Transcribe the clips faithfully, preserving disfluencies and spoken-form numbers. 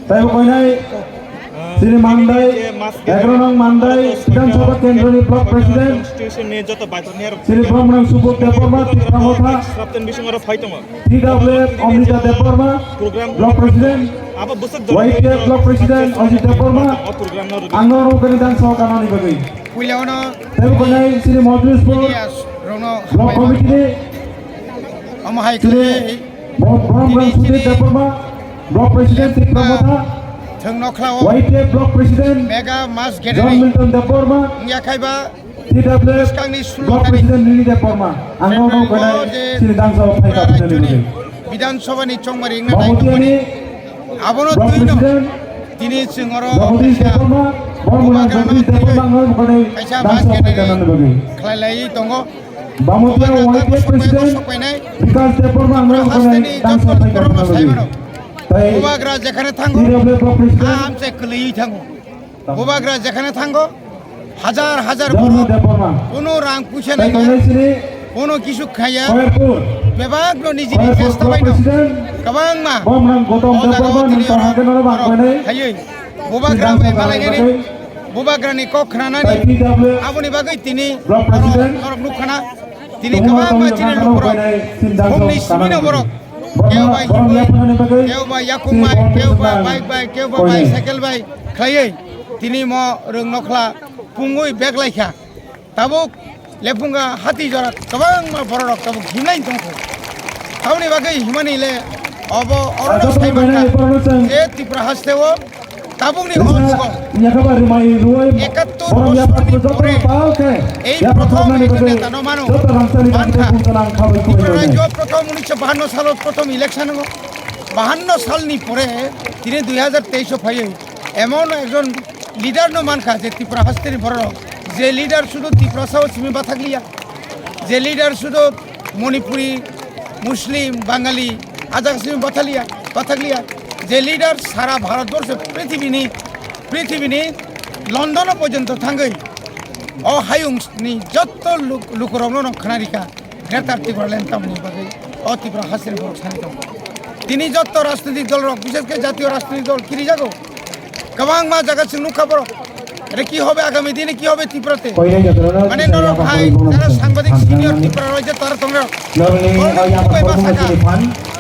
Taibo koinai chini Mandai, egaroh nong Mandai Bidhan Sabha Kendroni Block President, chini Bromnang Subodh Debbarma, Tipra Motha, T W F Amrita Debbarma, Block President, Y T F Block President Ajit Debbarma, ang norok kani dang sao kanani bagwi. Taibo koinai chini Motlispur Block Committee ni, omo hai chini Bromnang Sudhir Debbarma, Block President Tipra Motha, thwng nokhlao Y T F Block President Mega Mass John Gathering Milton Debbarma, wngya khaiba T W F bwskangni suluk Block tarik President Nini Debbarma, ang norok kani chini dang sao phai ka phai ni bagwi. Bidhan Sabha ni chongmari wngna nai nukmani. Abono twi no tini chwng oro kaisa Bubagrano twi kaisa mass gathering khlai lai tongo. Bubagra tamo sokpai no sokpainai. Tripura hasteni joto borokno sai mano. Bubagra jekhane thango, aham se kwlwi thango. Bubagra jekhane thango, hajar hajar borok, kono rang puisa nangya, kono kisu khaya, bebak no nijini chesta bai no, kwbangma o jaga o tini oro borok khaywi, Bubagra bai malainani, Bubagra ni kok khnanani, aboni bagwi tini norok, norok nukkhana. Tini kwbangma chini lukurok bumni simi no borok, kebo bai himwi, kebo bai yakung bai, kebo bai bike bai, kebo bai cycle bai khlaiwi tini mo rwng nokhla pungwi bag laikha. Tabuk Lephunga hati jora kwbangma bororok tabuk himlai tongkho. Aboni bagwi himani le obo oro sai mankha je Tripura hasteo Tabukni hor jugo ekattor bosorni pore ei prothom ekta neta no mano, mankha. Tripura rajyo prothom unisho bahanno salo prothom election o, bahanno salni pore tini dui hajar teis o phaiwi emon ekjon leader no mankha je Tripura hasteni borok, je leader sudu Tiprasa o simi bathakliya, je leader sudu Manipuri, Muslim, Bangali, ajak simi bathaliya, bathakliya. Je leader sara Bharat borsho prithibini, prithibini London o porjonto thangwi o hayungni jotto luk-, lukurokno no khwnarikha Greater Tipraland tamni bagwi o Tripura hasteni borok sani tongo. Tini jotto rajnitik dolrok, bishesh khe jatiyo rajnitik dol kirijago. Kwbangma jaga chwng nukha borok. Re ki hobe agami dine ki hobe Tripura te? Mane norok hai jara sangbadik senior Tripura rajyo tara tongrok. Borok ni kubai basa kha.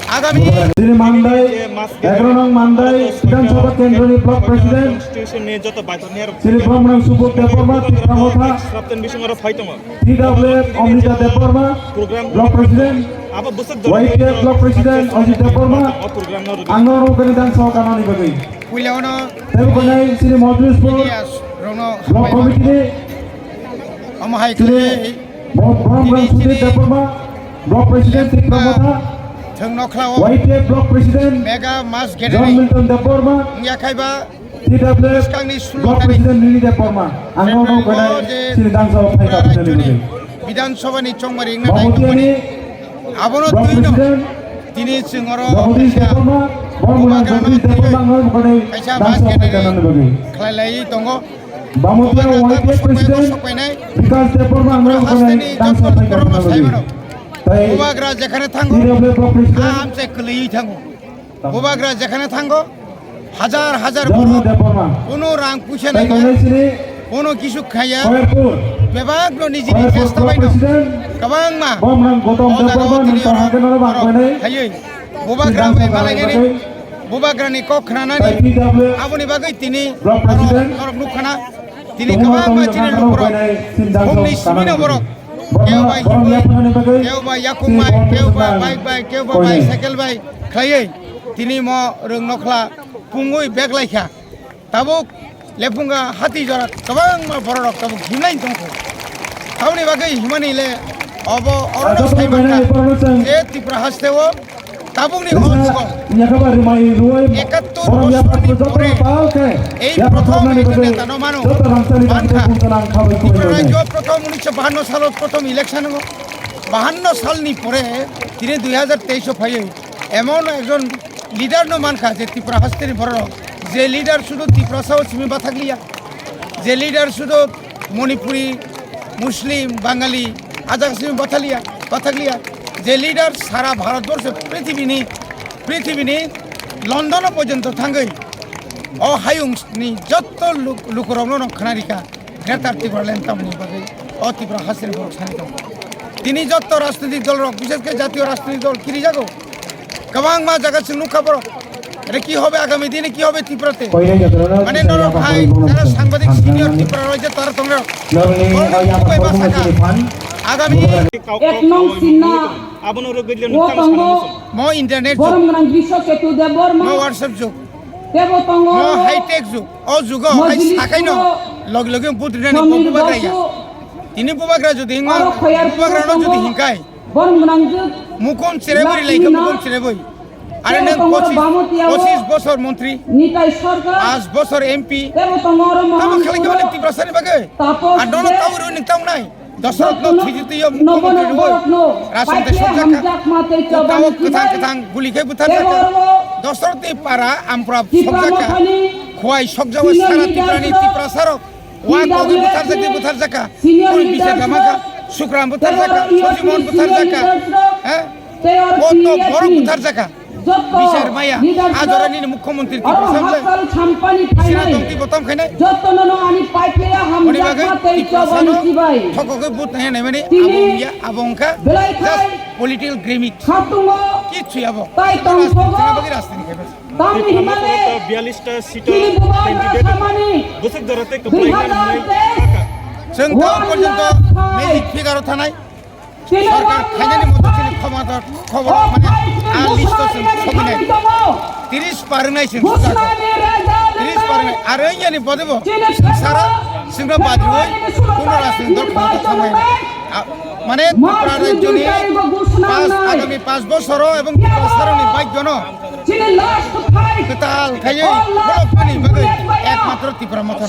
Agami Chini Mandai, egaroh nong Mandai Bidhan Sabha Kendroni Block President, chini Bromnang Subodh Debbarma, Tipra Motha, T W F Amrita Debbarma, Block President, Y T F Block President Ajit Debbarma, ang norok kani dang sao kanani bagwi. Puila ono Tebo konai chini Motlispur Block Committee ni omo hai chini Bromnang Sudhir Debbarma, Block President Tipra Motha, thwng nokhlao Y T F Block President Mega Mass John Gathering Milton Debbarma, wngya khaiba T W F bwskangni suluk Block tarik President Nini Debbarma, ang norok konai chini dang sao phai ka phai ni bagwi. Bidhan Sabha ni chongmari wngna nai nukmani. Abono twi no tini chwng oro kaisa Bubagrano twi kaisa mass gathering khlai lai tongo. Bubagra tamo sokpai no sokpainai. Tripura hasteni joto borokno sai mano. Bubagra jekhane thango, aham se kwlwi thango. Bubagra jekhane thango, hajar hajar borok, kono rang puisa nangya, kono kisu khaya, bebak no nijini chesta bai no kwbangma o jaga o tini oro borok khaywi Bubagra bai malainani, Bubagra ni kok khnanani, aboni bagwi tini norok, norok nukkhana. Tini kwbangma chini lukurok, bumni simi no borok, kebo bai himwi, kebo bai yakung bai, kebo bai bike bai, kebo bai cycle bai khlaiwi tini mo rwng nokhla pungwi bag laikha. Tabuk Lephunga hati jora kwbangma bororok tabuk himlai tongkho. Aboni bagwi himani le obo oro sai mankha je Tripura hasteo Tabukni hor jugo ekattor bosorni pore ei prothom ekta neta no mano, mankha. Tripura rajyo prothom unisho bahanno salo prothom election o, bahanno salni pore tini dui hajar teis o phaiwi emon ekjon leader no mankha je Tripura hasteni borok, je leader sudu Tiprasa o simi bathakliya, je leader sudu Manipuri, Muslim, Bangali, ajak simi bathaliya, bathakliya. Je leader sara Bharat borsho prithibini, prithibini London o porjonto thangwi O hayungni jotto luk-, lukurokno rok khna rikha, Greater Tipraland tamni bagwi o Tripura hasteni borok sani tongo. Tini jotto rajnitik dol rok, bishes khe jatiyo rajnitik dol kirijago. Kwbangma jaga chwng nukha borok. Ere ki hobe agami dine ki hobe Tripurate? Mane norok hai jara sangbadik senior Tripura rok je tara tongo. Borok ni kubai ma saka. Agami Ek nong sinna. Abono rwgwidle o nukha tongo. Mo internet jug. Borom gwnang Drisho Ketu Debbarma. Mo WhatsApp jug. Tebo tongo. Mo high tech jug. O jugo hai Majlis sakaino. Puro. Logi logi but rinani Swami bubagra ya. Basu. Tini bubagra jodi hingma, aro khoyar bubagra no puro jodi tongo. Hingkai. Borom gwnang jug. Mukon chire bori laikha, Lakshmi mukon chire boi. Are tebo nang tongo pochis, Bhamatiya o. Pochis bosor montri. Nitai Sarkar. Pas bosor M P. Tebo tongo oro Tamo Mohan khalai Puro. Kebale Tiprasani bagwi. Tapos Ar dono de. Tawri ning tawnai. Dosrotno Dosrotno thwijitwi yo Nobo mukhyamantri rwwi Nobo Rajsongte Paithia sokjakha. Hamjakma tei O tao Chobani kwthang Chibai. Kwthang guli khe butharjakha. Tei oro Dosrotni para Amprab Tipra sokjakha. Mothani Khwai sokjago Senior Sara Leaders Tiprani rok, Tiprasarok. Wa T W F kogi butharjakti butharjakha. Senior Puri Leaders Bisar Damaka, rok, Sukram tei butharjakha, oro Sojimon Senior butharjakha. Leaders rok, Ha? tei oro Koto T S borok C. Butharjakha. Jotto Bisar maya, leader ajora rok nini mukhyamantri oro Tiprasa mle. Hakal champani Sina phainai. Tongti botam khainai. Jotto nono ani paithaya Oni bagwi hamjakma tei Tiprasano Chobani Chibai. Thokogwi but nai nai mani Tini abo wngya, abo wngkha belai just khai political gimmick. Khatungo Kichu abo. Tai Rajniti tongthogo. Bagwi rajniti khaibas. Tamni himale biyalista seat o tini bubagra candidate samani bwswk jora tei kwplai nang hwnwi saka. Chwng tao porjonto magic figure o thanai. Sorkar khainani moto chini khomata khobor mane a list o chwng soginai. Tiris par wngnai chwng sujak. Tiris par wngnai. Aro yanni bodebo chwng sara chwngno badroi kuno rajni dol khomata thangnai. A, mane Tripura rajyoni pas, agami pas bosoro ebong Tripura saroni baikyano kwtal khaiwi borokni bagwi ekmatro Tipra Motha.